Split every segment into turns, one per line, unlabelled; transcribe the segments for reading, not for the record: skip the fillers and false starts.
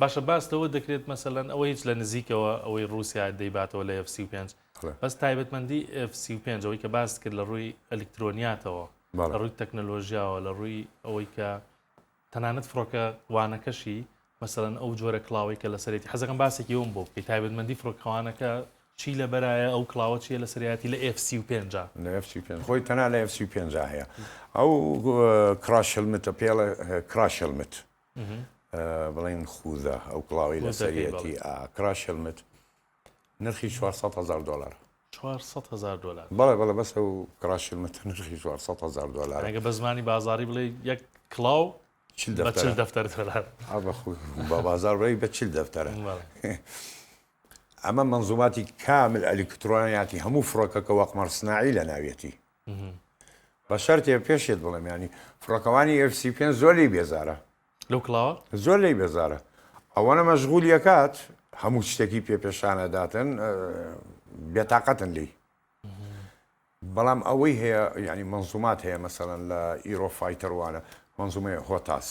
باشە باس لەوە دەکرێت مەسەلەن ئەوە هیچ لە نزیکەوە ئەوەی ڕووسیا دەیباتەوە لە ئێف 35 بەس تایبەتمەندی ئێف 35 ئەوەی کە باست کرد لە ڕووی ئەلکترۆنیاتەوە لە ڕووی تەکنەلۆژیاوە لە ڕووی ئەوەی کە تەنانەت فڕۆکە وانەکەشی مەسەلەن ئەو جۆرە کڵاوەی کە لەسەرێتی حەزەکەم باسێکی ئەوم بۆ بکەی تایبەتمەندی فڕۆکەوانەکە چی لەبەرایە ئەو کڵاوە چیە لەسەریاتی لە ئێف 35
لە ئێف 35 خۆی تەنها لە ئێف 35 هەیە ئەو crash helmet ە پێڵە crash helmet بڵێن خوزە ئەو کڵاوەی لەسەریەتی crash helmet نرخی 400 هزار دلار.
400 هزار دلار.
بەڵێ بەڵێ بەس ئەو crash helmet نرخی 400 هزار دلار.
ئەگە بە زمانی بازاری بڵێ یەک کڵاو بە 40 دەفتەر دلار.
بە بازار بڵێ بە 40 دەفتەرە. ئەمە منظوماتی کامل ئەلیکترۆنیاتی هەموو فڕۆکەکە وەقمەڕ سناعی لە ناویەتی. بە شەرتێ پێشێت بڵێم ینی فڕۆکەوانی ئێف 35 زۆر لێی بێزارە.
لەو کڵاوە؟
زۆر لێی بێزارە. ئەوەنە مەشغولی ئەکات هەموو شتێکی پێ پێشانەداتن بێتاقەتن لێی. بەڵام ئەوەی هەیە یعنی منظومات هەیە مەسەڵەن لە Eurofighter وانە منظومەیە HOTAS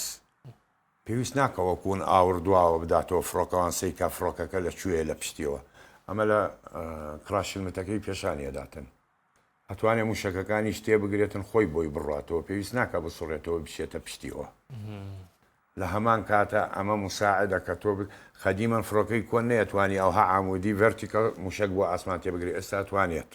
پێویست ناکە وەکوون ئاوڕ دواوە بداتەوە فڕۆکەوان سەیکا فڕۆکەکە لە کوێیە لە پشتیەوە ئەمە لە crash helmet ەکەی پێشانی ئەداتن. ئەتوانێ موشەکەکانیش تێبگرێتن خۆی بۆی بڕواتەوە پێویست ناکا بسوڕێتەوە بچێتە پشتیەوە لە هەمان کاتە ئەمە مساعدە کە تۆ قەدیمەن فڕۆکەی کۆن نەیەتوانی ئەوها عامودی vertical موشەک بۆ ئاسمان تێبگرێ ئێستا توانێت.